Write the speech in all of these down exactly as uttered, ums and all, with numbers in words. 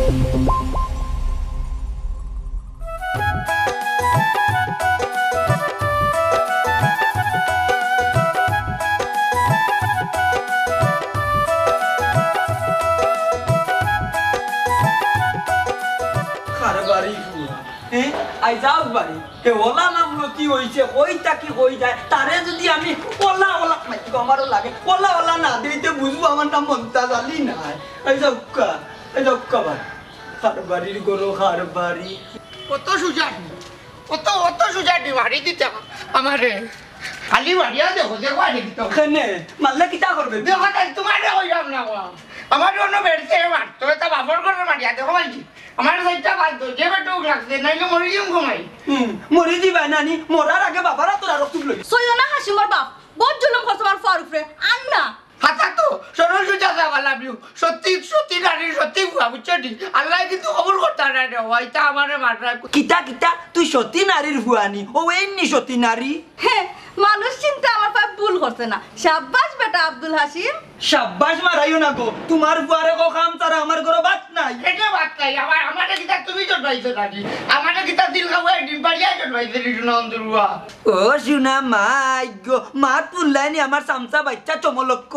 কার বাড়ি ফুয়া? হ্যাঁ? আই যাও বাড়ি। তে ওলা নাম লতি হইছে, কই থাকি কই যায়, তারে যদি আমি ওলা ওলা, আমারও লাগে, ওলা ওলা না দিতে বুঝবো আমার নাম মন্তাজ আলী নাই। এই যাউক্কা, এই যাউক্কা ভাই। কার বাড়ির গরু, কার বাড়ি। কত সুজা, কত, কত সুজা দি মারি দিতে আমারে। খালি মারিয়া দেখো, দেখো আরে দিতে। কেনে? মারলে কিতা করবে? দেখো তাই তোমারে কইলাম না বাবা। আমার অন্য বেড়তে মারতো, এটা বাপর করে মারিয়া দেখো মাইজি। আমার সাইডটা বাদ দাও, যে বেটুক লাগছে, নাইলে মরি যাম ঘুমাই। হুম, মরি দিবা নানি, মরার আগে বাবার তোরা রক্ত লই। সইও না হাসিমর বাপ, বহুত জুলুম করছো আমার ফুয়ার উপরে, আর না। হাতা তো, সরল সুজা যাওয়া লাভ ইউ। সত্যি, সত্যি নারীর সত্যি ফুয়া, বুঝছো নি? আল্লাহ কিন্তু কবুল করতা না রে, ওইটা আমারে মাররা। কিতা, কিতা? তুই সতী নারীর ফুয়া নি? ও এমনি সতী নারী? হে, মানুষ চিনতে আমার ফুয়ায় ভুল করছে না। সাব্বাস বেটা আব্দুল হাসিম। সাব্বাস মারাইও না গো, তোমার ফুয়ারে কো কাম ছাড়া আমার ঘরো ভাত নাই। এটা ভাত নাই, আমার, আমারে কিতা তুমি জন্মাইছো নাকি? আমারে কিতা দিল খাওয়াই ডিম পাড়িয়া জন্মাইছো নি, সোনা অন্ধুর ফুয়া? ও সোনা মাই গো, মা তুললাই নি আমার চামচা বাচ্চা চমলক্ষ।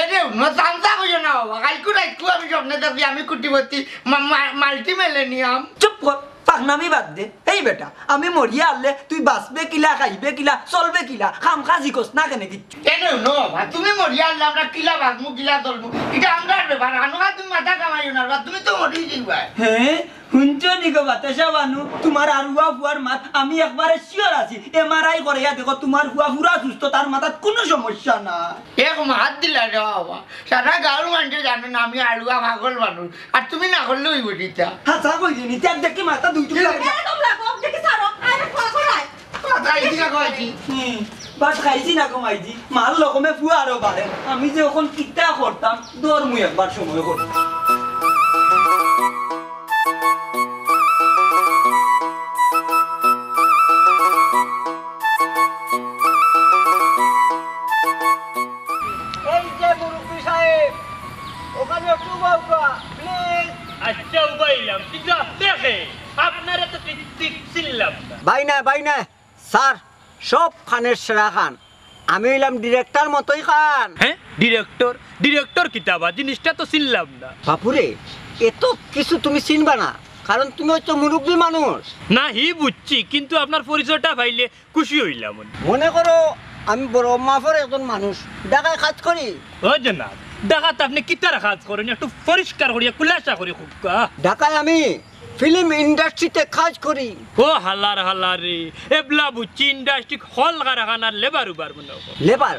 এরে, না চামচা কইও না বাবা, কালকু রাইতকু আমি স্বপ্নে দেখি আমি কুটিপতি, মা-, মা-, মাল্টি মিলেনিয়াম। চুপ কর, পাকনামি বাদ দে। এই বেটা, আমি মরিয়া আনলে তুই বাঁচবে কিলা, খাইবে কিলা, চলবে কিলা, কাম কাজ ইকস না কেনে কিচ্ছু? এরে, না বাবা, তুমি মরিয়া আনলে আমরা কিলা বাঁচমু, কিলা চলমু, এটা আমরার ব্যাপার। আনোয়া তুমি মাথা কামাইও না বাবা, তুমি তো মরি যাইবায়। হ্যাঁ? হুনছো নি গো বাতাসা বানু, তোমার আরুয়া ফুয়ার মাত আমি একবারে sure আছি। এমআরআই করাইয়া দেখো, তোমার ফুয়া পুরা সুস্থ, তার মাথাত কুনু সমস্যা না। এক মাত দিলা রে বাবা, সারা গাঁওর মানষে জানে না আমি আরুয়া পাগল মানুষ, আর তুমি না করলে অইবো কিতা? হাছা কইছি নি, তার দেখি মাথা দুই টুকরা। একদম লাগো, দেখি ছাড়ো, আরে ফোন করাই। ভাত খাইছি না কমাইছি? হুম, ভাত খাইছি না কমাইছি? মার লকমে ফুয়া আরো বাড়ে। আমি যে অখন কিতা করতাম, দর মুই একবার সময় করতাম। এই যে মুরব্বি সাহেব, ওখানে একটু উবাউকা, please। আচ্ছা, উবাইলাম, কিন্তু আপনে কে? আপনারে তো ঠিক, ঠিক চিনলাম না। ভাই না, ভাই না, স্যার, সব খানের সেরা খান। আমি অইলাম director মতই খান। হ্যাঁ? Director? Director কিতা বা? জিনিসটা তো চিনলাম না। বাপুরে, এত কিছু তুমি চিনবা না, কারণ তুমি অইছো মুরব্বি মানুষ। না, হি বুঝছি, কিন্তু আপনার পরিচয়টা পাইলে খুশি অইলাম। মনে করো, আমি বড় মাপর একজন মানুষ, ঢাকায় কাজ করি। ও জনাব, ঢাকাত আপনে কিতার কাজ করেন? একটু পরিষ্কার করিয়া খুলাসা করি কউক্কা। ঢাকায় আমি film industry-তে কাজ করি। ও হালার হালার রে, এবলা বুঝছি industry কল কারখানার labour উবার মনে হয়। Labour?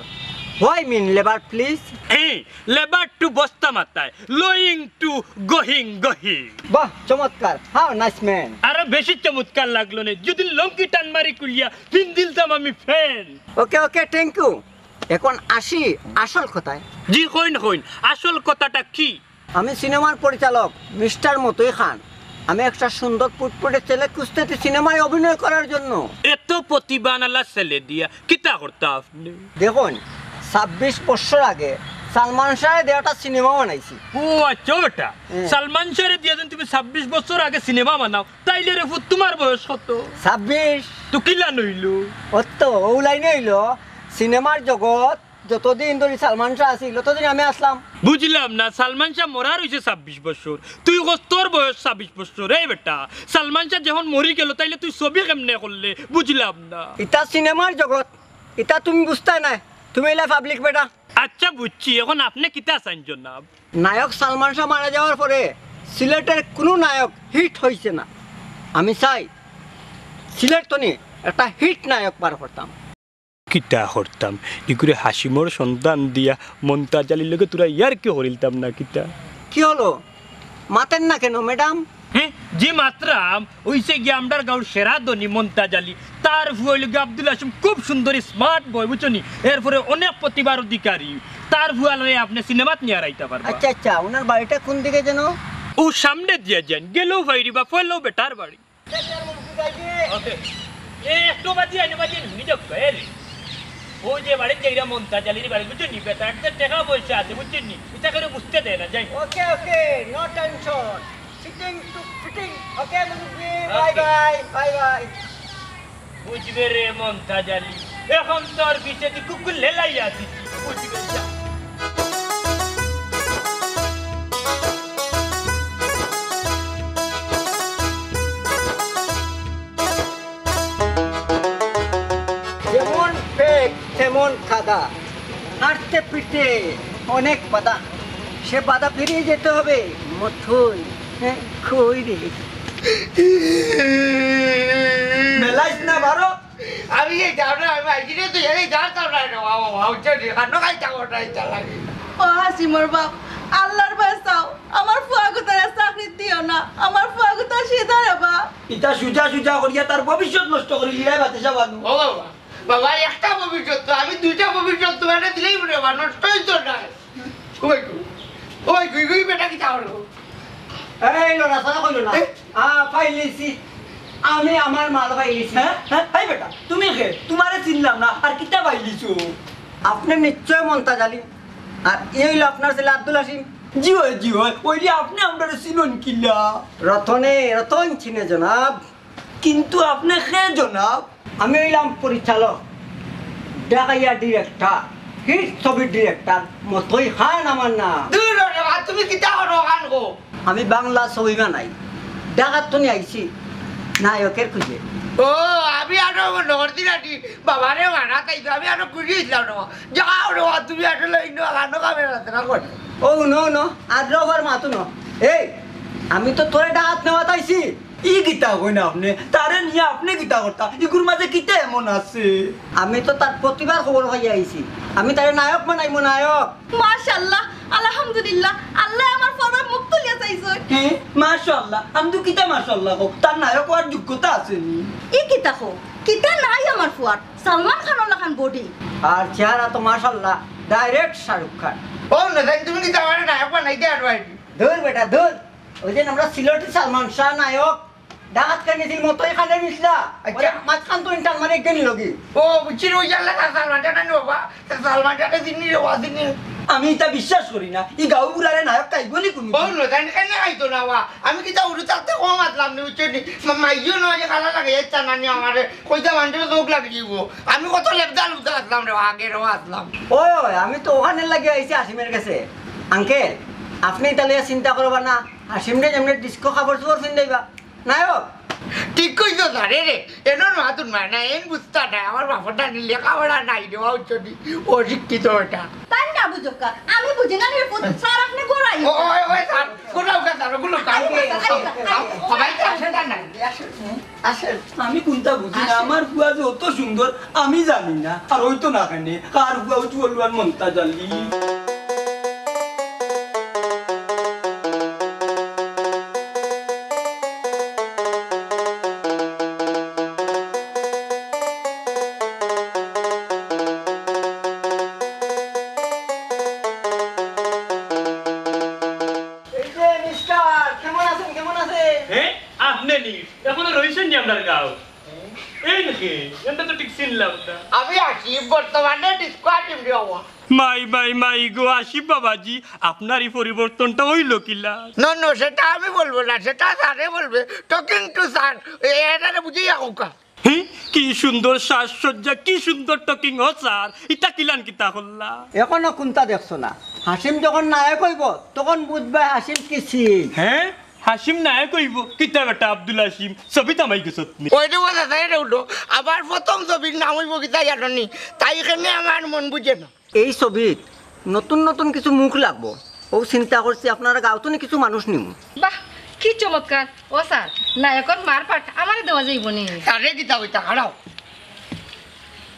Why mean labour, please? এই, labour to বস্তা মাথায়, lowing to going going। বাহ, চমৎকার। How nice man। আরো বেশি চমৎকার লাগলো নে, যদি লুঙ্গি টান মারি খুলিয়া পিন দিলতাম আমি fan। Okay, okay, thank you। এখন আসি আসল কথায়। জি, কইন, কইন, আসল কথাটা কি? আমি সিনেমার পরিচালক মিস্টার মতই খান। আমি একটা সুন্দর ফুটফুটে ছেলে খুঁজতেছি সিনেমায় অভিনয় করার জন্য। এত প্রতিভাওয়ালা ছেলে দিয়া কিতা করতা আপনে? দেখুন, ছাব্বিশ বছর আগে সালমান শাহরে দিয়া একটা সিনেমা বানাইছি। ও আচ্ছা বেটা, হুম। সালমান শাহরে দিয়া যদি তুমি ছাব্বিশ বছর আগে সিনেমা বানাও, তাইলে রে ফুত তুমার বয়স কত? ছাব্বিশ। তো কিলা নইল? অত ও লাইনে অইল, সিনেমার জগত যতদিন ধরি সালমান শাহ আছিল, ততদিন আমি আসলাম। বুঝলাম না, সালমান শাহ মরার অইছে ছাব্বিশ বছর, তুই কস তোর বয়স ছাব্বিশ বছর। এই বেটা, সালমান শাহ যখন মরি গেল, তাইলে তুই ছবি কেমনে করলে? বুঝলাম না। ইতা সিনেমার জগত, ইতা তুমি বুঝতায় নায়, তুমি অইলা পাবলিক বেটা। আচ্ছা বুঝছি, এখন আপনে কিতা চাইন জনাব? নায়ক সালমান শাহ মারা যাওয়ার পরে সিলেটের কোনো নায়ক হিট হইছে না। আমি চাই সিলেট তনে একটা হিট নায়ক বার করতাম। কিতা করতাম? ইগুরে হাসিমর সন্ধান দিয়া মন্তাজ আলীর লগে তোরা ইয়ার কি করিলতাম না কিতা? কি হলো? মাতেন না কেন, ম্যাডাম? হ্যাঁ, জি মাতরাম, অইছে গিয়া আমরার গাঁওর সেরা ধনী মন্তাজ আলী। তার ফুয়া অইল গিয়া আব্দুল হাসিম, খুব সুন্দরী, smart boy, বুঝছো নি? এরপরে অনেক প্রতিভার অধিকারী। তার ফুয়ারে আপনে সিনেমাত নিয়া আইতা পারবা। আচ্ছা, আচ্ছা, ওনার বাড়িটা কোন দিকে যেন? ও সামনে দিয়া যাইন, গেলেও বাইরি বা ফেলেও বেটার বাড়ি। ওকে। এ, একটু বাজি আইন, বাজি আইন, হুনি যাও, এ রে। ওই যে বাড়িত যাইরা মন্তাজ আলীর বাড়ি, বুঝছো নি? বেটা, একটা টাকা পয়সা আছে, বুঝছো নি? ইটা করে বুঝতে দেয় না, যাই। ওকে, ওকে, no tension। Fitting to fitting. Okay, মুরব্বি, bye bye, bye bye. বুঝবে রে মন্তাজ আলী, এখন তোর পিছেদি কুকুর লেলাই আছি। বুঝবে যা। যেমন পেট তেমন কাদা, হাঁটতে ফিরতে অনেক বাধা, সে বাধা পেরিয়ে যেতে হবে। মথুই, হ্যাঁ, কই রে? মেলাইস না বারো। আমি এই যাও না, আমি আইছি রে, তুই এই যার তার না, বাবা, বাবা, উঠছে রে, কান্ড খাই যাবো না, এই চালাকি। ও হাসিমর বাপ, আল্লাহর ভয় চাও, আমার ফুয়াগুতারে চাকরি দিও না, আমার ফুয়াগুতা সিধা রে বাপ। ইতা সুজা সুজা করিয়া তার ভবিষ্যৎ নষ্ট করি লিলাই বাতিসা বানু। ও বাবা, বাবা, একটা ভবিষ্যৎ তো, আমি দুইটা ভবিষ্যৎ তোমারে দিলেই মনে বাবা, নষ্ট হইতো না। ওই গো, ওই গুই গুই বেটা কিতা করবো? এই লড়াচড়া কইলো না। এ? আ, পাইলিছি। আমি আমার মাল পাইলিছি। হ্যাঁ? হ্যাঁ? এই বেটা, তুমি কে? তোমারে চিনলাম না, আর কিতা পাইলিছো? আপনি নিশ্চয় মন্তাজ আলী। আর এই হইল আপনার ছেলে আব্দুল হাসিম। জি হয়, জি হয়। ওই যে আপনি আমরারে চিনন কিলা? রতনে রতন চিনে জনাব। কিন্তু আপনি কে জনাব? আমি হইলাম পরিচালক, ঢাকাইয়া ডিরেক্টর, হিট ছবির ডিরেক্টর মতই খান আমার নাম। দূর রে বাবা, তুমি কিতা করো খান গো? আমি বাংলা ছবি বানাই, ঢাকার তনে আইছি নায়কের খুঁজে। ও, আমি আরো মনে করছি নাকি বাবারে মারা তাই তো, আমি আরো খুশি হইছিলাম না। যাও রে বাবা, তুমি আসলে অন্য খানো খাবে না, না করে। ও নো নো, আর রবার মাতো ন। এই, আমি তো তোরে ঢাকাত নেওয়াত আইছি। ই কিতা কইন আপনে? তারে নিয়া আপনে কিতা করতা? ইগুর মাঝে কিতা এমন আছে? আমি তো তার প্রতিভার খবর পাইয়া আইছি। আমি তারে নায়ক বানাইমু, নায়ক। মাশাআল্লাহ, আলহামদুলিল্লাহ, আল্লায় আমার ফুয়ার মুখ তুলিয়া চাইছইন। হ্যাঁ, মাশাআল্লাহ। আমি তো কিতা মাশাআল্লাহ কও? তার নায়ক অওয়ার যোগ্যতা আছে নি? ই কিতা কও? কিতা নাই আমার ফুয়ার? সালমান খানর লাখান body। আর চেহারা তো মাশাআল্লাহ, direct শাহরুখ খান। ও না, তাই তুমি কিতা আমারে নায়ক বানাইতে পারবায় নি? ধুর বেটা, ধুর। ওই যে আমরা সিলেটি সালমান শাহ নায়ক, ঢাকাত খান নিছিল মতই খানে মিশলা। আচ্ছা। ওরে মাঝখান তো ইন্টার মারে একজন লগি। ও, বুঝছি রে, ওই আল্লাহ তার সালমান খান আনবো বা, তার সালমান খান দিননি রে, ওয়া দিননি। আমি ইতা বিশ্বাস করি না, ই গাঁও বুড়ারে নায়ক খাইবো নি কুনু? ও, না, তাই কেন খাইতো না ওয়া? আমি কিতা উড়ু তাতে কম আসলাম নি, বুঝছো নি? মা-, মাইও নয় যে খালা লাগে, এই চানানি আমারে, কইতা মানতে লোক লাগে দিব। আমি কত লেবদা লুবদা আসলাম রে, আগে রেও আসলাম। ওই, ওই, আমি তো ওখানে লাগে আইছি হাসিমের কাছে। আঙ্কেল, আপনি তাহলে চিন্তা করবা না, হাসিমরে যেমনি ডিস্কো কাপড় চোপড় পিন্দাইবা, নায়ক। ঠিক কইছো স্যার, এ রে, এনর মাতুন মায় না, এন বুঝতা নাই, আমার বাপর নানি লেখাপড়া নাই রে, অশিক্ষিত এটা। তাই না বুঝুক্কা, আমি বুঝি না রে পুত, স্যার আপনি ঘুরাই। ও, ওই, ওই, স্যার, ঘুরাও কা, স্যার, ওগুলো কাম করে। আরে, আরে, আরে। সবাই তো আসে না, না। আসেন। আমি কুনতা বুঝি না, আচ্ছা। আমার ফুয়া যে অত সুন্দর, আমি জানি না। আর ওই তো না কেনে, কার ফুয়া উঠি বললো আর মন্তাজ আলী। এই যে মিস্টার, কেমন আছেন, কেমন আছেন? হ্যাঁ? আপনে নি? এখনো রইছেন নি আপনার গাঁও? এই নাকি? এটা তো ঠিক চিনলাম না। আমি আসি, বর্তমানে ডিস্কো আটিম রে বাবা। মাই, মাই, মাই গো, আসি বাবাজি, আপনার এই পরিবর্তনটা হইল কিলা? না, না, সেটা আমি বলবো না, সেটা স্যারে বলবে। Talking to স্যার, এ-, এটারে বুঝিয়া হোকা। হি, কি সুন্দর সাজসজ্জা, কি সুন্দর টকিং, ও স্যার, ইটা কিলান কিতা করলা? এখনো কুনতা দেখছো না? হাসিম যখন নায়ক হইব, তখন বুঝবে হাসিম কি সিন। হ্যাঁ, হাসিম নায়ক হইব? কিতা বেটা আব্দুল হাসিম, ছবি থামাই গেছত নি? ওই রে, ওই দাদা, এটা উঠো। আবার প্রথম ছবির নাম হইব কিতা জানো নি? তাই এখানে আমার মন বুঝে না। এই ছবিত নতুন নতুন কিছু মুখ লাগবো, ও চিন্তা করছি আপনারা গাঁওতনে কিছু মানুষ নিমু। বাহ, কি চমৎকার! ও স্যার, নায়কর মার পাঠ আমারে দেওয়া যাইব নি? তারে কিতা হইতা, খাড়াও।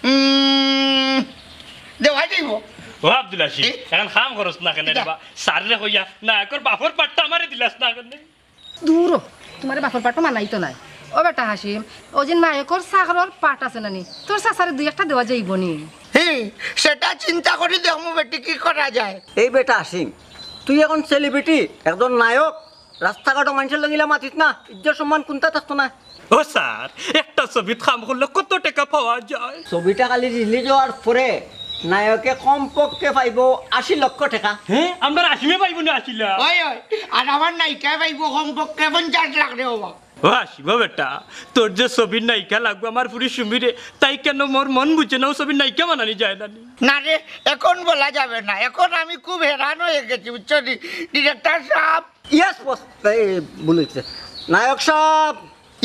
উম, দেওয়া যাইব। ও আব্দুল হাসিম, এ? এখন কাম করস না কেনে রে কিতা? বা? স্যাররে কইয়া নায়কর বাপর পাঠটা আমারে দিলাস না কেনে? দূর হ, তোমারে বাপর পাঠও মানাইতো নায়। ও বেটা হাসিম, ও যে নায়কর চাকরর পাঠ আছে না নি, তোর চাচারে দুই একটা দেওয়া যাইব নি? হি, সেটা চিন্তা করি দেখমু বেটি কি করা যায়। এই বেটা হাসিম, তুই এখন সেলিব্রিটি, একজন নায়ক, রাস্তাঘাটও মানুষের লগে ইলা মাতিস না, ইজ্জত সম্মান কুনতা থাকতো না। ও স্যার, একটা ছবিত কাম করলে কত টাকা পাওয়া যায়? ছবিটা খালি রিলিজ হওয়ার পরে নায়কে কমপক্ষে পাইবো আশি লক্ষ টেকা। হ্যাঁ, আমরার হাসিমে পাইবো না আশি লাখ? ওই, ওই, আর আমার নায়িকায় পাইবো কমপক্ষে পঞ্চাশ লাখ রে বাবা। ও হাসিমা বেটা, তোর যে ছবির নায়িকা লাগবো আমার ফুরি সুমিরে, তাই কেনে মোর মন বুঝে না, অউ ছবির নায়িকা বানানি যায় না নি? না রে, এখন বলা যাবে না, এখন আমি খুব হেরান হয়ে গেছি, বুঝছো নি? ডিরেক্টর সাহেব। ইয়েস বস, এই ভুল হয়েছে। নায়ক সাহেব।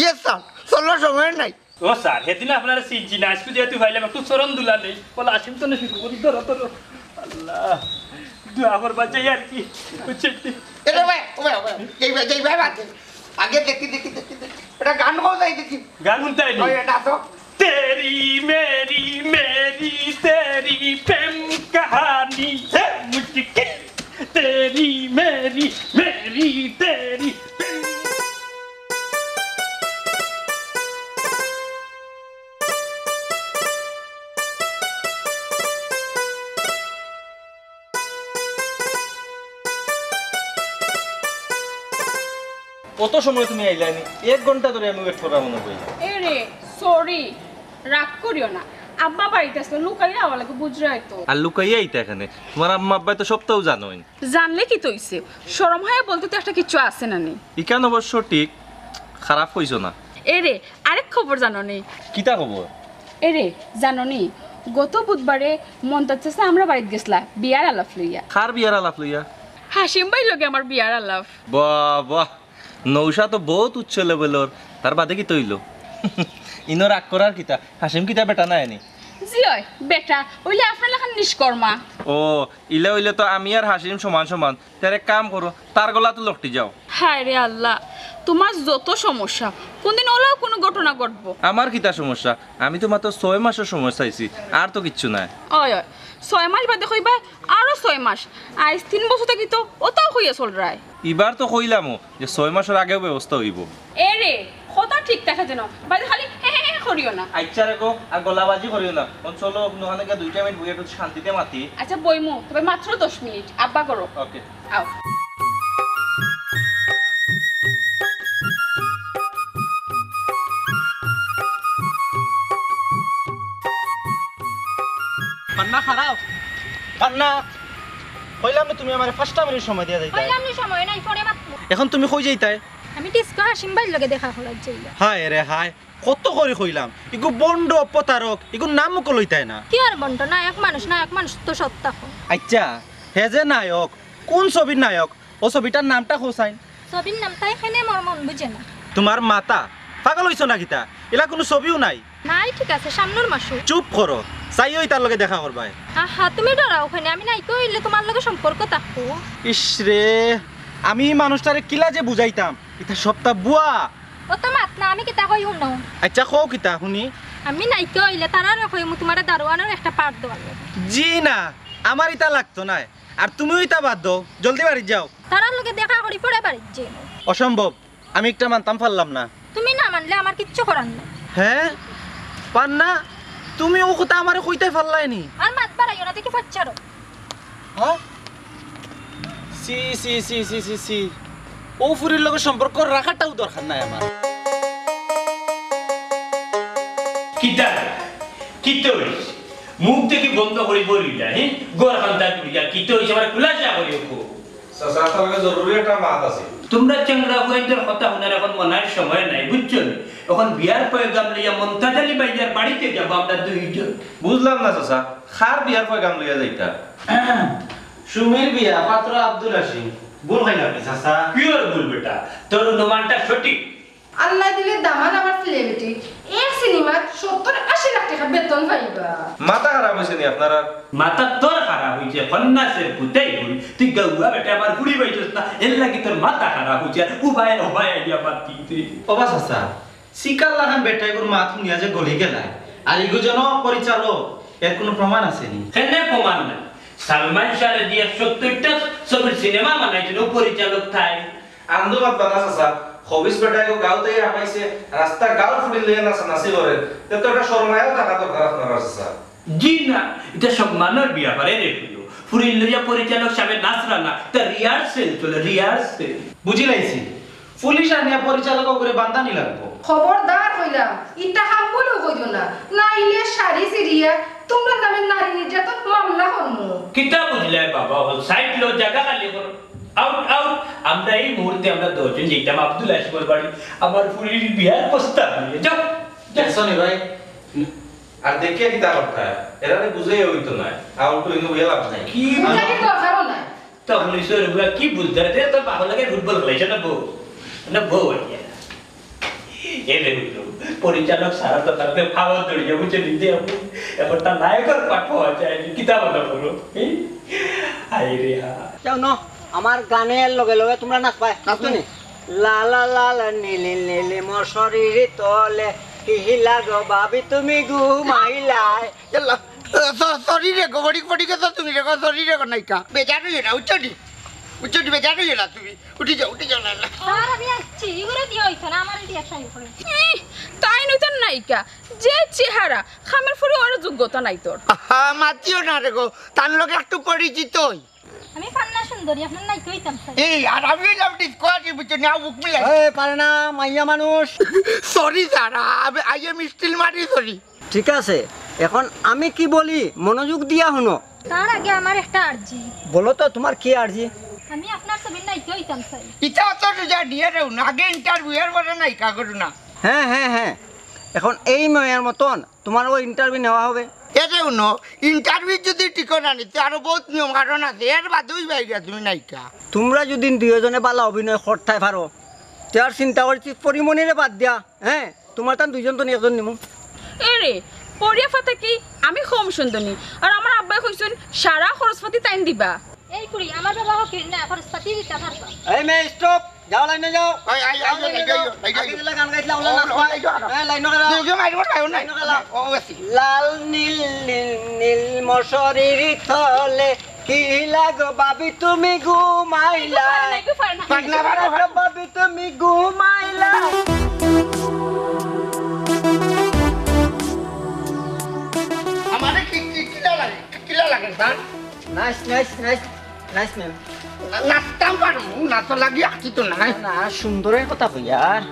ইয়েস স্যার, চলো সময় নাই। ও স্যার, সেদিন আপনারে চিনছি না, আইজকু যেহেতু পাইলাম একটু চরণ দুলা নেই, বলে আসিম তো শুরু করি, ধরো ধরো। আল্লাহ, দোয়া করবা চাই আর কি, বুঝছেন? এরে ভাই, ও ভাই, ও ভাই, এই ভাই, এই ভাই, বাদ দে। আগে দেখি, দেখি, দেখি, দেখি। এটা গান কোন যাই দেখি? গান শুনতে আইনি? ওই, এটা তো। तेरी मेरी मेरी तेरी प्रेम कहानी है मुश्किल, तेरी मेरी मेरी तेरी। কত সময় তুমি আইলায় নি? এক ঘন্টা ধরে আমি ওয়েট করা মনে করি। এরে, সরি, রাগ করিও না। আব্বা বাড়িত আছলা, লুকাইয়া আওয়া লাগে, বুঝরায় তো। আর লুকাইয়া আইতা কেনে? তুমার আম্মা আব্বায় তো সবতাউ জানইন। জানলে কিতা অইছে? শরম হায়া বলতে তো একটা কিচ্ছু আছে না নি? ইখান অবশ্য ঠিক, খারাপ কইছো না। এরে, আরেক খবর জানো নি? কিতা খবর? এরে, জানো নি, গত বুধবারে মন্তাজ চাচা আমরার বাড়িত গেছলা বিয়ার আলাপ লইয়া। কার বিয়ার আলাপ লইয়া? হাসিম ভাইর লগে আমার বিয়ার আলাপ। বাহ, বাহ, নৌশা তো বউত উচ্চ লেভেলর, তার বাদে কিতা অইলো? ইনো রাগ করার কিতা? হাসিম কিতা বেটা নায় নি? জি অয়, বেটা, অইলে আপনার লাখান নিষ্কর্মা। ও, ইলা অইলে তো আমি আর হাসিম সমান সমান। তার এক কাম করো, তার গলাত লটকি যাও। হায় রে আল্লাহ, তুমার যত সমস্যা, কুনদিন অলাও কুনু ঘটনা ঘটবো? আমার কিতা সমস্যা? আমি তো মাত্র ছয় মাসর সময় চাইছি, আর তো কিচ্ছু নায়। অয়, অয়, ছয় মাস বাদে কইবায় আরো ছয় মাস। আইজ তিন বছর থাকি তো অতাউ কইয়া চলরায়। ইবার তো কইলামউ যে ছয় মাসর আগেউ ব্যবস্থা অইবো। এরে, কথা ঠিক থাকে যেন, বাদে খালি হে হে হে করিও না। আইচ্ছা রেগো, আর গলাবাজি করিও না। অখন চলো, অখানো গিয়া দুইটা মিনিট বইয়া একটু শান্তিতে মাতি। আইচ্ছা, বইমু, তবে মাত্র দশ মিনিট। আব্বা করো। ওকে। আও। পান্না, খাড়াও। পান্না, কইলাম না তুমি আমারে পাঁচটা মিনিট সময় দিয়া যাইতায়। কইলাম নি সময় নাই, পরে মাতমু। অখন তুমি কই যাইতায়? আমি ডিস্কো হাসিম ভাইর লগে দেখা করাত যাইমু। হায় রে হায়, কত করি কইলাম, ইগু ভন্ড প্রতারক, ইগুর নাম মুখো লইতায় না। কিওর ভন্ড? নায়ক মানুষ, নায়ক মানুষ তো সৎ থাকো। আইচ্ছা, হে যে নায়ক, কুন ছবির নায়ক? অউ ছবিটার নামটা কও চাইন। ছবির নামটাই কেনে মোর মন বুঝে না। তুমার মাথা পাগল অইছো না কিতা? ইলা কুনু ছবিউ নাই। নাই, ঠিক আছে, সামনর মাসো। চুপ করো, চাইও ইতার লগে দেখা করবায়। আহা, তুমি ডরাও কেনে, আমি নায়িকা অইলে তুমার লগে সম্পর্ক থাকবো। ইস রে, আমি ই মানুষটারে কিলা যে বুঝাইতাম, ইতা সবটা ভুয়া। অত মাত না, আমি কিতা কই হুনো। আইচ্ছা, কও কিতা হুনি। আমি নায়িকা অইলে তারারে কইমু তুমারে দারোয়ানর একটা part দেওয়ার লাগি। জি না, আমার ইতা লাগতো নায়। আর তুমিও ইতা বাদ দেও, জলদি বাড়িত যাও। তারার লগে দেখা করি পরে বাড়িত যাইমু। অসম্ভব, আমি একটা মানতাম পারলাম না। তুমি না মানলে আমার কিচ্ছু করার নাই। হে? পান্না, তুমি অউ কথা আমারে কইতায় পারলায় নি? আর মাত বাড়াইও না, দেখি ফচ্চারো। হ্যাঁ? ছি, ছি, ছি। অউ ফুরির লগে সম্পর্ক রাখাটাও দরকার নাই আমার। কিতা? কিতা অইছে? মুখ দেখি বন্ধ করি বলি না, হে? ঘর খান্তা তুলিয়া কিতা অইছে? আমারে খুলাসা করি কও। চাচা, আপনার লগে জরুরি একটা মাত আছে। তুমরা চ্যাংড়া পুয়াইন্তর কথা হুনার অখন মনার সময় নাই, বুঝছো নি? অখন বিয়ার পয়গাম লইয়া মন্তাজ আলী ভাইয়ার বাড়িত যাইমু আমরা দুইজন। বুঝলাম না চাচা, কার বিয়ার পয়গাম লইয়া যাইতা? সুমির বিয়া, পাত্র আব্দুল হাসিম। ভুল কইলাম নি চাচা? কিওর ভুল বেটা, তোর অনুমানটা সঠিক। আল্লায় দিলে দামান আবার celebrity, এক সিনেমাত সত্তর আশি লাখ টেকা বেতন পাইবা। মাথা খারাপ অইছে নি আপনারার? মাথা তোর খারাপ অইছে, খন্নাসের পুতাই বল। তুই গাউয়া বেটা, আমার ফুড়ি পাইছস না, এরলাগি তোর মাথা খারাপ অইছে। আর উবায় উবায় আইয়া মাতি তুই। ওবা চাচা, শিকার লাখান বেটা ইগুর মাত হুনিয়া যে গলি গেলায়, আর ইগু যেন পরিচালক, এর কুনু প্রমাণ আছে নি? কেনে প্রমাণ নাই? সালমান শাহরে দিয়া সত্তরটা ছবির সিনেমা বানাইছইন, অউ পরিচালক তাই। আন্দো মাতবা না চাচা, খবিস বেটা ইগু গাঁও থাকি হামাইছে, রাস্তা গাঁওর ফুড়িন লইয়া নাচানাচি করে, তে তো এটা শরমাইয়াও থাকা দরকার আপনারার চাচা। জি না, ইটা সম্মানর ব্যাপার রে ফুড়ি। ফুড়িন লইয়া পরিচালক সাবে নাচরা না, ইটা rehearsal চলে, rehearsal। বুঝিলাইছি। পুলিশ আনিয়া পরিচালক করে বান্ধানি লাগবো। খবরদার কইলাম, ইতা হাম বলেও কইও না, নাইলে শাড়ি ছিড়িয়া তুমরার নামে নারী নির্যাতন মামলা করমু। কিতা বুঝলায় বাবা, অখন সাইড লও, জাগা খালি করো। Out, out. আমরা এই মুহূর্তে আমরা দশজন যাইতাম আব্দুল হাসিমর বাড়ি, আমার ফুরির বিয়ার প্রস্তাব নিয়া। যাও, যাও। দেখছো নি ভাই, আর দেখিয়া কিতা করতা? এরারে বুঝাইয়া অইতো নায়। আউট অইলে অইয়া লাভ নাই। কি বুঝাইর দরকারও নাই। তখন ওই শরীর গুলা কি বুঝতে পারে? তোর বাবার লগে ফুটবল খেলাইছে না বউ? না বউ আর কি। এ রে বুঝলো, পরিচালক সারা তো তাহলে পাওয়া দৌড়িয়ে বুঝে নিতে হবে। এখন তার নায়কের পাঠ পাওয়া যায় না। কিতা বলো বলো? এই? হায় রে হায়। যাও ন, আমার গানের লগে লগে তোমরা নাচবায়। নাচো নি? লা লা লা লা নীলি নীলি মোর শরীর তলে, কি হিলা গো ভাবি তুমি ঘুমাইলায়। ইয়াল্লা, স-, সরি রে গো, বড়ি, বড়ি গেছো তুমি রে গো, সরি রে গো নায়িকা। বেজার অইও না, উঠছো নি? উঠছো নি, বেজার অইও না তুমি। উঠি যাও, উঠি যাও, না, না। আর আমি আসছি, এগুলো দিয়ে হইতো না, আমার এটি একসাথে করে। ইহ, তাই নয় তোর নায়িকা, যে চেহারা, খামের ফুরি ওর যোগ্যতা নাই তোর। আহা, মাতিও না রে গো, তার লগে একটু পরিচিত হই। আমি ফান্না সুন্দরী, আপনার নায়িকা হইতাম স্যার। এই, আর আমি হইলাম ডিসকো আর্টিস্ট, বুঝছো না, বুক মিলাই। এই, পারে না, মাইয়া মানুষ। সরি স্যার, আমি, I am still মারি সরি। ঠিক আছে, এখন আমি কি বলি মনোযোগ দিয়া হুনো। তার আগে আমার একটা আর্জি। বলো তো, তোমার কি আর্জি? আমি আপনার ছবির নায়িকা হইতাম স্যার। ইটা অত সোজা নিয়ে রেও না, আগে ইন্টারভিউ, এর পরে নায়িকা করো না। হ্যাঁ, হ্যাঁ, হ্যাঁ, এখন এই মেয়ের মতন তোমারও ইন্টারভিউ নেওয়া হবে। এরে হুনো, ইন্টারভিউ যদি টিকো না নিতে আরো বহুত নিয়ম কানুন আছে, এর বাদেও বাইরে তুমি নায়িকা। তোমরা যদি দুইজনে বালা অভিনয় করতায় পারো, তে আর চিন্তা করছি পরিমণিরে বাদ দিয়া, হ্যাঁ, তোমার তান দুইজন তো একজন নিমু। এরে, পড়িয়া ফাতা কি আমি কম সুন্দরী? আর আমার আব্বাই কইছইন সারা খরচপাতি তাইন দিবা। এই কুড়ি, আমার বাবা হকির না, খরচপাতি দিতা পারবা। এই মেয়ে, স্টপ, যাও লাইনে যাও। ওই, আই, আই, যাও লাইনে আই, যাও। I, I, I. আগে দিলে গান গাইছিলা, ওলা ও, নাচবা। ওই, ওই, ওই। হ্যাঁ, লাইনে গাও। দুইজন মাইর, মাইর, মাইর। লাইনে গাও। ও, আছি। লাল নীল নীল নীল মশারির তলে কি লাগো ভাবি তুমি ঘুমাইলা? একটু ফাড়ে না, একটু ফাড়ে না। ফাড়ে না, ফাড়ে না। ভাবি তুমি ঘুমাইলা। আমারে কি, কি, কিলা লাগে? কিলা লাগে, sir? Nice, nice, nice, nice, ma'am. না, নাচতাম পারমু, নাচ লাগি আঁকি তো নাই। না, সুন্দরের কথা কইয়ার।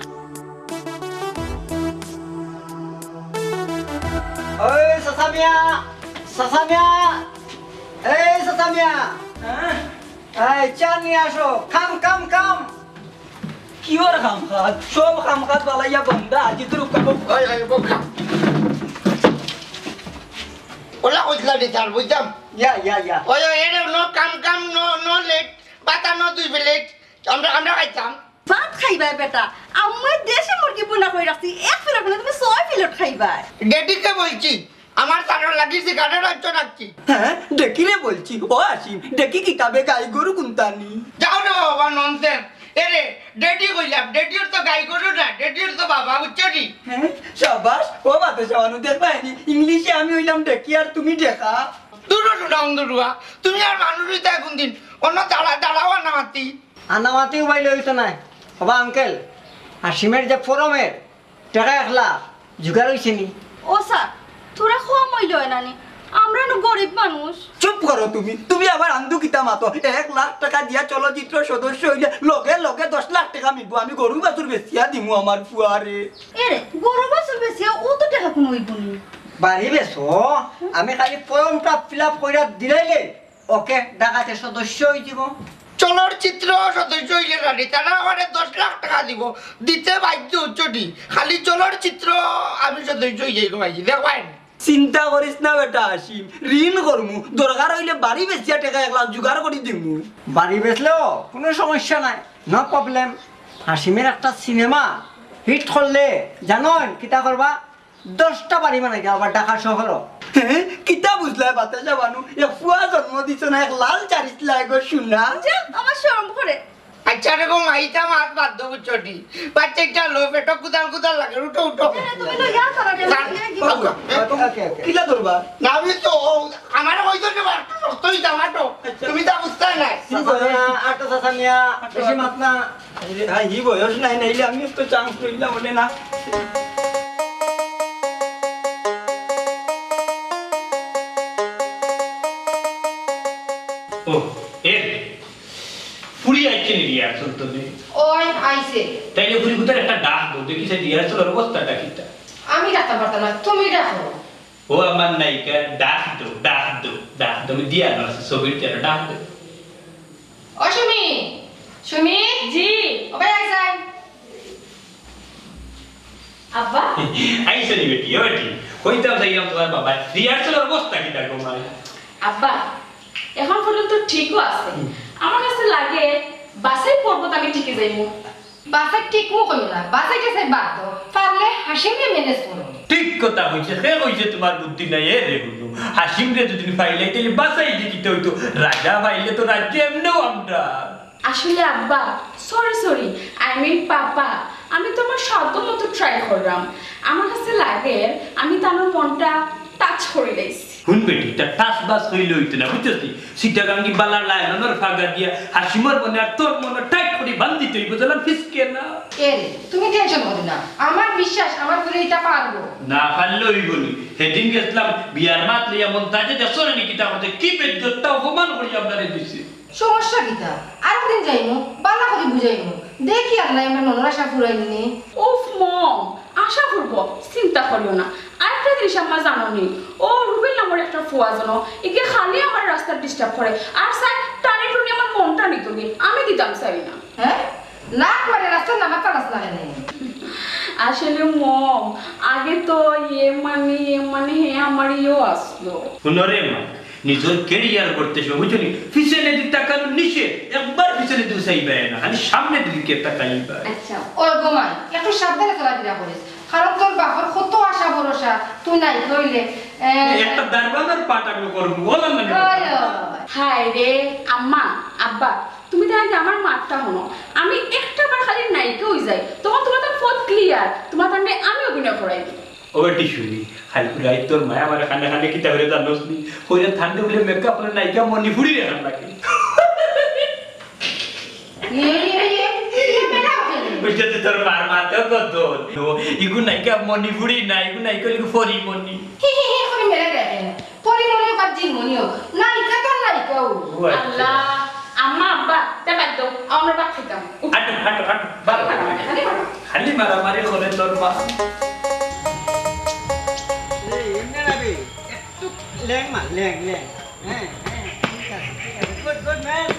ওই, চাচা মিয়া, চাচা মিয়া, এই, চাচা মিয়া। হ্যাঁ? এই, চা নিয়ে আসো। কাম, কাম, কাম। কিওর কাম কাজ? সব কাম কাজ বালাইয়া বন্ধা, আজি তোর উকা বউকা। ওই, ওই, বউকা। ওলা কইছিলা রে, স্যার, বুঝতাম। ইয়া, ইয়া, ইয়া। ওই, ওই, এরে, no কাম কাম, no, no late, বাতা no দুই প্লেট। আমরা, আমরা খাইতাম। ভাত খাইবায় বেটা, আমি দেশি মুরগি বুনা করি রাখছি, এক প্লেট না, তুমি ছয় প্লেট খাইবায়। ডেডিকে বলছি, আমার সারা লাগি সিগারেট হচ্ছে রাখছি। হ্যাঁ, ডেকিরে বলছি, ও আসিম, ডেকি কিতাবে গাই গরু কুন্তানি? যাও রে বাবা, nonsense। এরে, ডেডি কইলাম, ডেডির তো গাই গরু না, ডেডির তো বাবা, বুঝছো নি? হ্যাঁ, সাবাস, ও বাতে সাবানু, দেখবায় নি, ইংলিশে আমি হইলাম ডেকি আর তুমি ডেকা। দূর হটো না, অন্ধরুয়া। তুমি আর মানুষ হইতে কোন দিন? অন্য দাঁড়া, দাঁড়াও না মাতি। আনামাতি উবাইলে হইতো নায়। হবা আঙ্কেল, আসিমের যে ফরমের টেকা এক লাখ জুগার অইছে নি? ও স্যার, থুড়া কম অইলে অয় না নি? আমরা নু গরিব মানুষ। চুপ করো তুমি, তুমি আবার আন্দু কিতা মাতো? এক লাখ টেকা দিয়া চলচ্চিত্র সদস্য অইলে লগে লগে দশ লাখ টেকা মিলবো। আমি গরু বাছুর বেচিয়া দিমু আমার ফুয়ারে। এরে, গরু বাছুর বেচিয়া অত টেকা কুনু অইবো নি? বাড়ি বেচো, আমি খালি ফর্মটা fill up কইরা দিলাইলে ওকে, ঢাকাতে সদস্য অই দিব। চলচ্চিত্র সদস্য অইলে না নি, তারা আমারে দশ লাখ টেকা দিব, দিতে বাধ্য, বুঝছো নি? খালি চলচ্চিত্র আমি সদস্য অই যাই গো ভাই, দেখবায় নি। চিন্তা করিস না বেটা আসিম, ঋণ করমু, দরকার অইলে বাড়ি বেচিয়া টেকা এক লাখ জুগার করি দিমু। বাড়ি বেচলেও কুনু সমস্যা নাই, no problem। আসিমের একটা সিনেমা হিট করলে জানইন কিতা করবা? দশটা বাড়ি বানাইতা আবার ঢাকা শহরো। হ্যাঁ, কিতা বুঝলায় বাতাসা বানু? এক ফুয়া জন্ম দিছো না, এক লাল চারিস লাগে গো সোনা। যা, আমার শরম করে। আচ্ছা রে গো, মাইতা মাত বাদ দাও, বুঝছো নি? বাচ্চা একটা লো, পেটো কুদাল কুদাল লাগে, উঠো, উঠো। হ্যাঁ, তুমি লইয়া যাও, তারা যাও। যান, তুমি কি যাও গো। ওকে, ওকে, ওকে। কিলা ধরবা? না, আমি তো, ও, আমার ওই জন্য একটু শক্ত হইতাম, আটো। আচ্ছা। তুমি তা বুঝতে নাই। চাচা মিয়া, আটো চাচা মিয়া, বেশি মাত না। এই যে, হ্যাঁ, ই বয়স নাই, নাইলে আমি তো চান্স লইলাম, বলে না। ও, এ, ফুরি আইছে নি রিহার্সাল তো নেই? ওই আইছে। তাইলে বুড়ি কোথার একটা ডাক দেও, দেখি সে রিহার্সালর অবস্থাটা কিতা। আমি ডাকতাম পারতাম না, তুমি ডাকো। ও আমার নায়িকা, ডাক দেও, ডাক দেও, ডাক দেও, আমি দিয়া আনো আছে ছবির জন্য, ডাক দেও। ও সুমি, সুমি, জি। ও ভাই আইছেন। আব্বা? আইছে নি বেটি, ও বেটি? কইতাম চাইলাম তোমার বাবা, রিহার্সালর অবস্থা কিতা গো মাই? আব্বা, এখন পর্যন্ত ঠিকও আছে। হুম। আমার কাছে লাগে বাছাই পর্বত আমি টিকে যাইমু। বাছাই টিকমু কইও না, বাছাই টাছাই বাদ দেও। পারলে হাসিমরে ম্যানেজ করো। ঠিক কথা কইছে, কে কইছে তোমার বুদ্ধি নাই? এ রে হুনু, হাসিমরে যদি পাইলাই তাইলে বাছাই যে কিতা অইতো, রাজা পাইলে তো রাজ্য এমনেও আমরা। আসলে আব্বা, সরি সরি, আই মিন পাপা, আমি তো আমার সাধ্য মতো ট্রাই করলাম। আমার কাছে লাগে আমি তার মনটা টাচ করে লাইছি। হুন বেটি, ইতা টাচ বাস কইলে অইতো না, বুঝছস নি? সিটাগাঙ্গি বালা লায়নর ফাগা দিয়া হাসিমর মনে আর তোর মনে টাইট করি বান্ধিতে অইবো, যেন ফিসকে না। এ রে, তুমি টেনশন করো না, আমার বিশ্বাস আমার পুড়ি ইতা পারবো। না পারলে অইবো নি। হেদিন গেছলাম বিয়ার মাত লইয়া মন্তাজে দেশরে নি কিতা করছে, কি বেইজ্জতটা অপমান করি আপনারে দিছে। সমস্যা কিতা? আরেকদিন যাইমু, বালা করি বুঝাইমু। দেখি আল্লায় আমার মনর আশা ফুরাইন নি। উফ মম, আশা ফুরবো, চিন্তা করিও না। আরেকটা জিনিস আম্মা জানো নি, ও রুবেল নামর একটা ফুয়া জানো, ইগে খালি আমার রাস্তাত ডিস্টার্ব করে। আর স্যার, টানি টুনি আমার মনটা নিতো নি, আমি দিতাম চাই না। হ্যাঁ? লাখ মারে রাস্তাত নামাজ পারস না কেনে? আসলে মম, আগে তো ইয়ে মানে, ইয়ে মানে হে আমার ইয়েও আসলো। হুনো রে মা, নিজর ক্যারিয়ার করতে সময় বুঝছো নি, পিছনে দি তাকানো নিষেধ, একবার পিছনে দি চাইবায় না, খালি সামনে দিকে তাকাইবা। আচ্ছা। ও গো মাই, একটু সাবধানে চলাফেরা করিস, কারণ তোর বাপর কত আশা ভরসা, তুই নায়িকা অইলে, এ, একটা দারবানর পাঠ আমি করবো, বলো না নি? ওই, ওই। হায় রে, আম্মা, আব্বা, তুমি তো আগে আমার মাতটা হুনো, আমি একটা বার খালি নায়িকা অই যাই, তখন তোমার তো পথ ক্লিয়ার, তোমার তান্ডে আমি অভিনয় করাই দিই। ও বেটি হুনি, খালি রাইত তোর মায় আমার কানে কানে কিতা করে জানোস নি? কইরা ঠান্ডা বলে মেকআপ করে নায়িকা মণিপুরি রেখার লাগে। ইয়ে, ইয়ে, ইয়ে, ইয়ে, মেলা হয়ে গেল। বুঝতে তো তোর মার মাতেও কত। ইগু নায়িকা মণিপুরি না, ইগু নায়িকা লিখু পরিমণি। হি, হি, হি, করে মেলা দেখে না। পরিমণি হোক আর জিনমণি হোক, নায়িকা তো নায়িকা হোক। ও আচ্ছা। আল্লাহ, আম্মা, আব্বা, তে বাদ দাও, আমরা ভাত খাইতাম। উঠ। হাঁটো, হাঁটো, হাঁটো, বারো। হাঁটো, হাঁটো, হাঁটো। খালি মারামারি করে তোর মা। এই, এমনি না রে, একটু ল্যাং মার, ল্যাং, ল্যাং। হ্যাঁ, হ্যাঁ, ঠিক আছে, ঠিক আছে। Good, good man.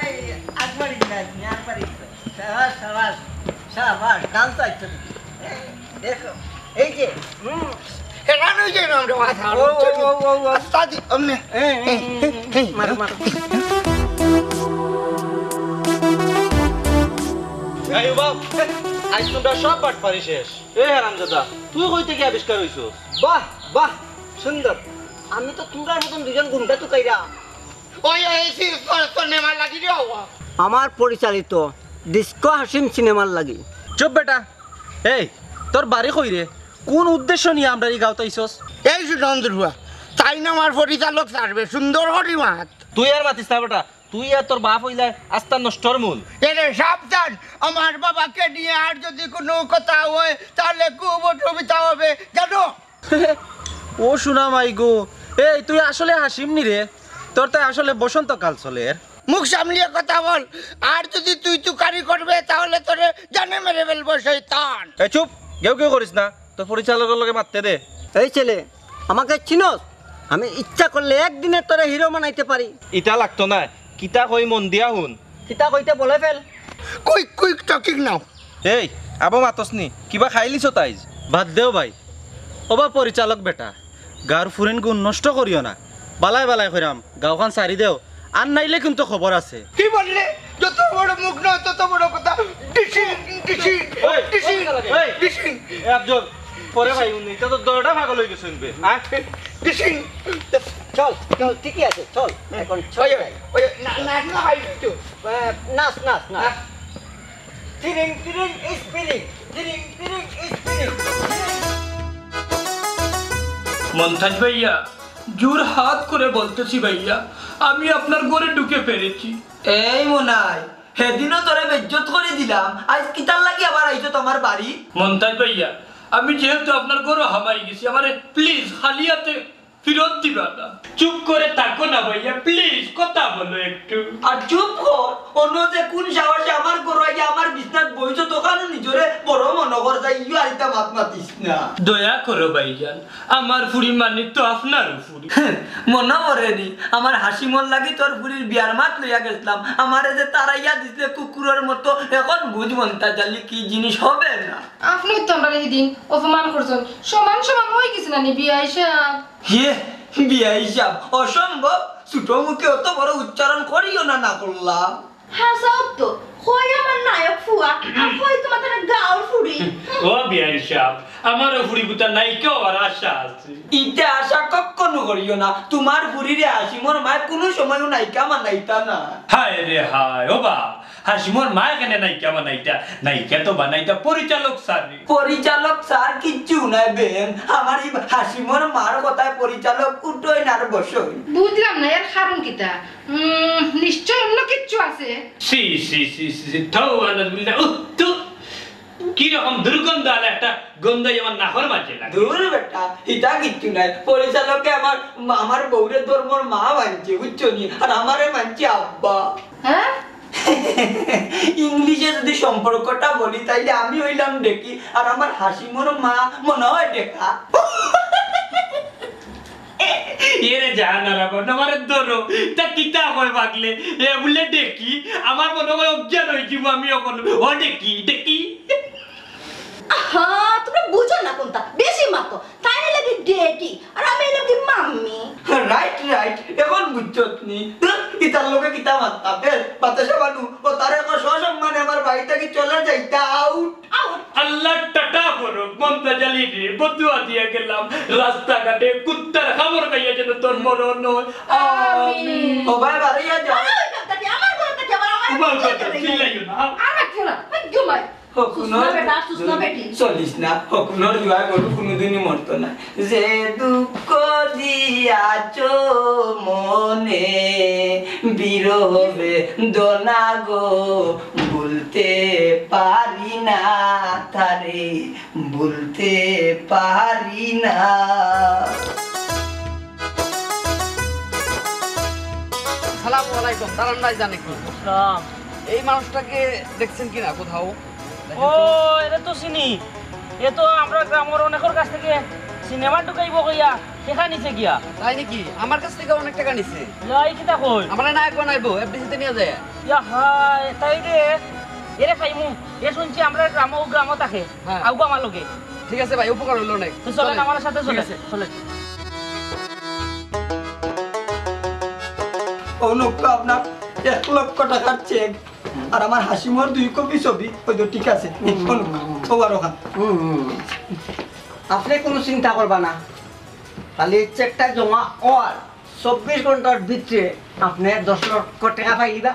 এই, আর পারিস না, আর পারিস না। সাবাস, সাবাস, সাবাস, ডান্স আইছে। এই, দেখো, এই যে, হুম। হেরান হয়ে যাই না আমরা মাথা। ও, ও, ও, ও, ও। আস্তা দি, অমনে। এই, এই, এই, এই, এই, এই, মারো, মারো। এই বাপ, আজ তোমরা সব বাটপারি শেষ। এ হারামজাদা, তুই কই থেকে আবিষ্কার হইছস? বাহ, বাহ, সুন্দর। আমি তো তোমরার মতন দুজন গুন্ডা তুকাইরা। ওই, ওই, সি-, সর-, সিনেমার লাগি রে বাবা। আমার পরিচালিত ডিস্কো হাসিম সিনেমার লাগি। চুপ বেটা। এই, তোর বাড়ি কই রে? কোন উদ্দেশ্য নিয়া আমরার ই গাঁওত আইছস? এই সুনন্দর বুয়া, তাইন আমার পরিচালক ছাড়বে, সুন্দর করি মাত। তুই আর মাতিস না বেটা, তুই আর তোর বাপ অইলা আস্তা নষ্টর মূল। এরে সাবধান, আমার বাবাকে নিয়ে আর যদি কোনো কথা হয়, তাহলে খুব অসুবিধা হবে, জানো? ও সোনা মাই গো, এই তুই আসলে হাসিম নি রে? তোর তো আসলে বসন্তকাল চলের। মুখ সামলিয়ে কথা বল, আর যদি তুই তুকারি করবে তাহলে তোরে জানে মেরে ফেলবো শয়তান। এই চুপ, গেউ গেউ করিস না, তোর পরিচালকর লগে মাততে দে। এই ছেলে, আমাকে চিনস? আমি ইচ্ছা করলে একদিনে তোরে হিরো বানাইতে পারি। ইটা লাগতো না, কিতা কই মন দিয়া হুন। কিতা কইতে বলে fail. Quick, quick talking now. এই, আবো মাতস নি, কিবা খাইলিছ তাইজ? বাদ দেও ভাই, ওবা পরিচালক বেটা, গাঁওর ফুরিন গুণ নষ্ট করিও না। বালাই বালাই কইরাম, গাঁওখান সারি দেও, আর নাইলে কিন্তু খবর আছে। কি বললে? যত বড় মুখ নয়, তত বড় কথা। ডিসিং, ডিসিং, এই, ডিসিং, এই, ডিসিং। এ আফজল, পরে ভাই উনি, এটা তো দরটা পাগল হয়ে গেছে শুনবে। হ্যাঁ? ডিসিং। চল, চল, ঠিকই আছে, চল। এখন চল ওই, যাই। ওই, না, না, না, ভাই, একটু। আহ, নাচ, নাচ, নাচ। হ্যাঁ। তিরিং, তিরিং, স্পিরিং। তিরিং, তিরিং, স্পিরিং। মন্তাজ ভাইয়া, জোর হাত করে বলতেছি ভাইয়া, আমি আপনার ঘরে ঢুকে পেরেছি। এই মনাই, হেদিনও তোরে বেইজ্জত করে দিলাম, আজ কিতার লাগি আবার আইছো তোমার বাড়ি? মন্তাজ ভাইয়া, আমি যেহেতু আপনার ঘরে হামাই গেছি, আমারে প্লিজ খালি হাতে ফিরত দিবা না। চুপ করে থাকো না ভাইয়া, প্লিজ কথা বলো একটু। আর চুপ কর, অনো যে কুন সাহসে আমার ঘরো আইয়া আমার বিছনাত বইছো, তখানও নিজরে বড় মনো করছ, ইয়ো আর ইতা মাত মাতিস না। দয়া করো ভাইজান, আমার ফুড়ি মানি তো আপনার ফুড়ি। মনো পড়েনি, আমার হাসিমর লাগি তোর ফুড়ির বিয়ার মাত লইয়া গেছলাম, আমারে যে তাড়াইয়া দিছলে কুকুরর মতো, এখন বুঝ মন্তাজ আলী কি জিনিস, হবে না। আপনেউ তো আমরারে হিদিন অপমান করছইন, সমান সমান অই গেছে না নি বিয়াই সাব? হে, বিয়াই সাব, অসম্ভব, ছোট মুখে অত বড় উচ্চারণ করিও না, না করলাম। হাছাউ তো, কই আমার নায়ক ফুয়া, আর কই তুমার তারা গাঁওর ফুড়ি। ও বিয়াই সাব, আমারও ফুড়ি গুতা নায়িকা অওয়ার আশা আছে। ইতা আশা কখনো করিও না, তুমার ফুড়িরে হাসিমর মায় কুনু সময়ও নায়িকা বানাইতা না। হায় রে হায়, ও বা, হাসিমর মায় কেনে নায়িকা বানাইতা? নায়িকা তো বানাইতা পরিচালক স্যারে। পরিচালক স্যার কিচ্ছু নায় বেন, আমার ই হাসিমর মার কথায় পরিচালক উঠইন আর বসইন। বুঝলাম না, এর কারণ কিতা? উম, নিশ্চয় অন্য কিচ্ছু আছে। ছি, ছি, ছি, ছি, ছি, থাউ, আনাজুবিল্লাহ, উহ, তু, কি রকম দুর্গন্ধ আর একটা গন্ধ আমার নাকর মাঝে লাগে। দূর বেটা, ইতা কিচ্ছু নাই। পরিচালকে আমার, আমার বউরে ধর্মর মা মানছে, বুঝছো নি? আর আমারে মানছে আব্বা। হ্যাঁ? ইংলিশে যদি সম্পর্কটা বলি, তাইলে আমি অইলাম ডেকি, আর আমার হাসিমর মা মনে হয় ডেকা। এরে জাহানারা বন, আমারে ধরো, তা কিতা কয় পাগলে? এ বুলে ডেকি, আমার মনে হয় অজ্ঞান অই যিমু আমি অখন। ও ডেকি, ডেকি। আহা, তুমরা বুঝো না কুনতা, বেশি মাতো। তাইর লাগি ডেডি, আর আমি লাগি মাম্মি। রাইট, রাইট, অখন বুঝছত নি? ধুর, ইতার লগে কিতা মাততাম? এ, বাতাসা বানু, ও তারে কও সসম্মানে আমার বাড়ি থাকি চলে যাইতা, আউট। আউট। আল্লাহ টাটা করো, মন্তাজ আলী রে, বদদোয়া দিয়া গেলাম, রাস্তাঘাটে কুত্তার কামড় খাইয়া যেন তোর মরণ হয়। আমিন। ও ভাই, বাড়িয়া যাও। আরে, ওই কান্তাটি আমার ঘর থাকি আবার আমার তোমার ঘর থাকি চিল্লাইও না। আর রাখিও না, ওই ঘুমাই। হকুনর সুসনা বেটা, সুসনা বেটি। চলিস না, হকুনর জুয়াই গরু কোনোদিনই মরতো না। যে দুঃখ দিয়াছো মনে, বিরহ বেদনা গো, ভুলতে পারি না তারে, ভুলতে পারি না। আসসালামু আলাইকুম, দাঁড়ান ভাই, জানে কি? আসসালাম। এই মানুষটাকে দেখছেন কিনা কোথাও? ও, এরে তো চিনি। এ তো আমরার গ্রামর অনেকর কাছ থাকি সিনেমা ঢুকাইবো কইয়া টেকা নিছে গিয়া। তাই নাকি? আমার কাছ থাকি অনেক টেকা নিছে। লাই কিতা কই? আমারে নায়ক বানাইবো, এফডিসিতে নিয়া যায়। ইয়া হায়, তাই রে। এরে পাইমু। এ শুনছি আমরার গ্রামো, গ্রামো থাকে। হ্যাঁ। আউগো আমার লগে। ঠিক আছে ভাই, উপকার হইলো অনেক। তো চলেন, চলেন। আমার সাথে চলেন। ঠিক আছে। চলেন। অউ নেউক্কা আপনার এক লক্ষ টাকার চেক। আর আমার হাসিমর দুই কপি ছবি, ওই তো ঠিক আছে। হুম, হুম, হুম। অউ আর অখান। হুম, হুম। আপনে কুনু চিন্তা করবা না, খালি চেকটা জমা অওয়ার চব্বিশ ঘন্টার ভিতরে আপনে দশ লক্ষ টেকা পাইলিবা।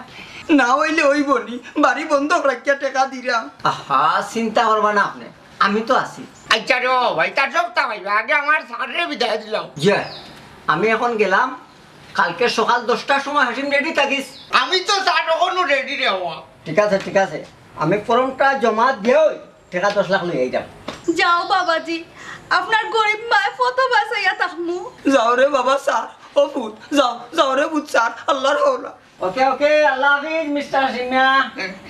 না অইলে অইবো নি, বাড়ি বন্ধক রাখিয়া টেকা দিরাম। আহা, চিন্তা করবা না আপনে, আমি তো আছি। আইচ্ছা রে ভাই, তার সব তা পাইবা, আগে আমার স্যাররে বিদায় দিলাম। জি, আমি অখন গেলাম, কালকে সকাল দশটার সময় হাসিম রেডি থাকিস। আমি তো স্যার অখনো রেডি রে বাবা। ঠিক আছে, ঠিক আছে, আমি ফর্মটা জমা দিয়াউ টেকা দশ লাখ লইয়া আইরাম। যাও বাবাজি, আপনার গরিব মায় ফতো বাঁচাইয়া থাকমু। যাও রে বাবা স্যার, ও পুত, যাও, যাও রে পুত স্যার, আল্লাহর হাওলা। ওকে, ওকে, আল্লাহ হাফিজ, মিস্টার সিনহা।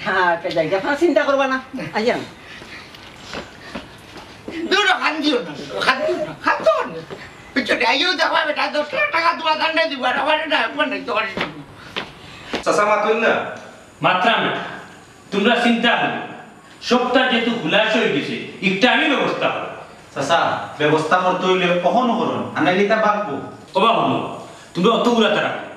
হ্যাঁ, ওকে, যাই, আপনারা চিন্তা করবা না। আইয়ান। দূর, কান্দিও না, কান্দিও না, কান্দো না। বুঝছো, যাইও দেখবা বেটা, দশ লাখ টাকা তোমার ধান্দা দিব, আর আমার না, একবার নাই, তোমার চাচা মাতুন না। মাতরাম না। তুমরা চিন্তা করো, সবটা যেহেতু খুলাসা অই গেছে, একটা আমি ব্যবস্থা করমু। চাচা, ব্যবস্থা করতে অইলে অখনউ করুন, আর নাইলে ইতা ভাগবো। ও বা হুনো, তুমরা অত উড়াতাড়া করো।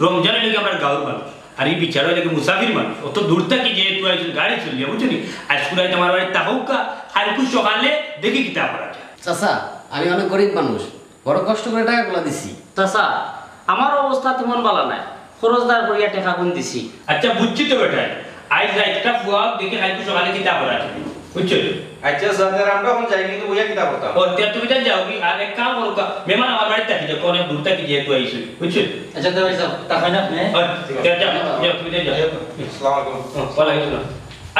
রমজান অইলে কি আমরার গাঁওর মানুষ, আর ই বেচারা অইলে কি মুসাফির মানুষ, অত দূর থাকি যেহেতু আইছইন গাড়ি চড়িয়া, বুঝছো নি? আইজকু রাইত আমার বাড়িত থাকউক্কা, কাইলকু সকালে দেখি কিতা করা যায়। চাচা, আমি অনেক গরিব মানুষ, বড় কষ্ট করি টেকাগুলা দিছি। চাচা, আমার অবস্থা তেমন ভালা নায়, খরচদার করিয়া টেকা কুন দিছি। আইচ্ছা, বুঝছি তো বেটা, আইজ রাইতটা ফুয়াও দেখি কাইলকু সকালে কিতা করা যায়, বুঝছো? আইচ্ছা স্যার, আমরা অখন যাই কিন্তু বইয়া কিতা করতাম? ও, তে তুমি যাও, যাও, আর এক কাম করো, মেহমান আমার বাড়িত থাকি যাউক, অনেক দূর থাকি যেহেতু আইছইন, বুঝছো? আইচ্ছা, তে ভাই যাও, তা হয় না আপনি? ও, তে যাও, যাও, তুমি যাও। আসসালামু আলাইকুম। ও, ওয়ালাইকুম আসসালাম।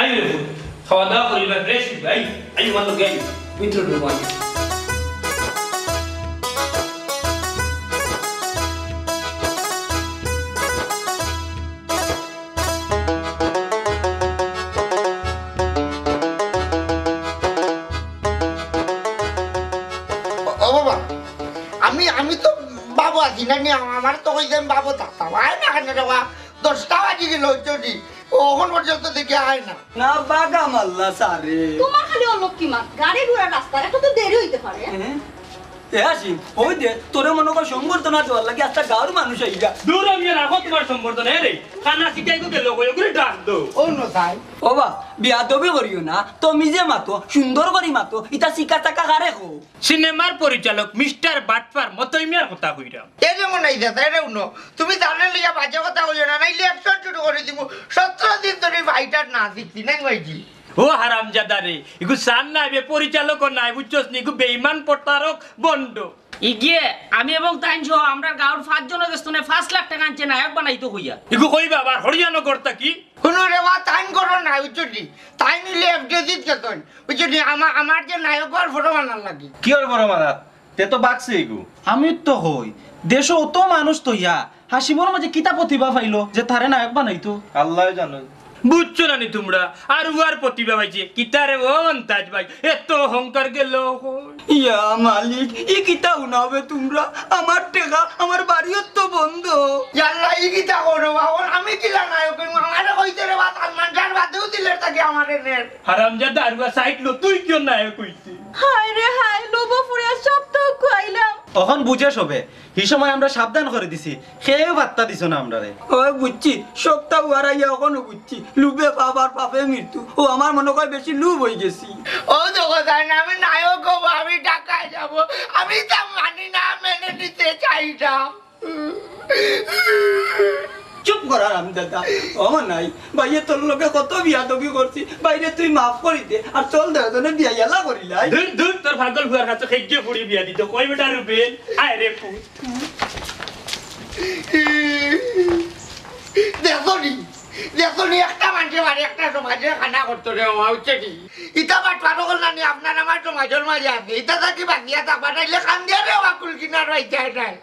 আইও রে পুত, খাওয়া দাওয়া করিবা, fresh অইবা, আইও, আইও, আমার লগে আইও, ভিতরে ঢুকো আগে। ইনানি আমার তো কইছেন বাবু থাকতাম, আয় না কেন রে বা? দশটা বাজি গেল যদি, ও অখন পর্যন্ত দেখি আয় না। না, বাগা মাল্লা সারে। তুমার খালি অলক্ষী মাত, গাড়ি ঘোড়া রাস্তা, একটু তো দেরি অইতে পারে। হ্যাঁ? এ আসি, ওই দে, তোরে মনো কর সম্বর্ধনা দেওয়ার লাগি আস্তা গাঁওর মানুষ আইগা। দূর অইয়া রাখো তুমার সম্বর্ধনা, এ রে, কানা শিখাই গো গেল কই, ওগুলি ডাক দো। ও নতাই। ও বা, বিয়াদবি করিও না, তুমি যে মাতো, সুন্দর করি মাতো, ইতা শিকা টাকা কারে কো? সিনেমার পরিচালক মিস্টার বাটপার মতই মিয়ার কথা কইরাম। এ যেমন এই দাদা, এরে উনো, তুমি তারে লইয়া বাজে কথা কইও না, নাইলে অ্যাকশন শুরু করি দিমু। সতেরো দিন ধরি ফাইটার না শিখছি, নাই ভাইজি? ও হারামজাদা রে, ইগু সার না, এবে পরিচালকও নাই, বুঝছস নি? ইগু বেইমান, প্রতারক, ভণ্ড। ইগিয়ে আমি এবং তাইন সহ আমরার গাঁওর পাঁচজনর গেছ থনে পাঁচ লাখ টেকা আনছে নায়ক বানাইতো কইয়া। ইগু কইবা আবার হরিয়ানগর থাকি? হুনো রে বা, তাইন করো না, বুঝছো নি? তাইন নিলে এফডিসিত গেছইন, বুঝছো নি? আমা-, আমার যে নায়ক অর ফটো বানার লাগি। কিওর ফটো বানার? তে তো বাকছে ইগু। আমি তো কই, দেশো অত মানুষ থইয়া হাসিমর মাঝে কিতা প্রতিভা পাইলো যে তারে নায়ক বানাইতো? আল্লায় জানইন। বুঝছো না নি তুমরা? আর উয়ার প্রতিভা পাইছে কিতা রে ও মন্তাজ ভাই? এত অহংকার গেল কই? ইয়া মালিক, ই কিতা হুনাও বে তুমরা? আমার টেকা, আমার বাড়িও তো বন্ধ। ইয়াল্লা, ই কিতা করো বাবা? আমি কিলা নায়ক অইমু? আমারে কইছে রে বা, সালমান শাহর বাদেও দিলের থাকি আমারে নের। হারামজাদা, আর উয়া সাইড লো, তুই কিওর নায়ক অইছে? হায় রে হায়, লোভো ফুরে সব তো খুয়াইলাম। অখন বুঝে সবে, হি সময় আমরা সাবধান করি দিছি, কেউ বার্তা দিছো না আমরারে। ওই বুঝছি, সবটা উয়ার আইয়া অখনো বুঝছি, লুবে পাপ আর পাপে মৃত্যু। ও আমার মনো কয় বেশি লুব অইগেছি। ও তো কথা না, আমি নায়ক অইবো, আমি ঢাকায় যাবো, আমি তা মানি না, মেনে নিতে চাই না। চুপ কর হারামজাদা। ও নাই, ভাইয়ে তোর লগে কত বিয়াদবি করছি, ভাইরে তুই মাফ করি দে, আর চল দুইজনে বিয়া ইয়ালা করিলাই। দূর, দূর, তোর পাগল ফুয়ার কাছে খেগে ফুড়ি বিয়া দিত, কই বেটা রুবেল, আয় রে পুত। দেখো নি, দেখো নি, একটা মানষে মারে একটা সমাজর কানা করতো রে, ও হচ্ছে কি? ইতা বাটপার অকল নানি, আপনার আমার সমাজর মাঝে আছে, ইতা থাকি বাঁচিয়া থাকবা, নাইলে কান্দিয়া রে, ও আকুল কিনার পাইতে নাই।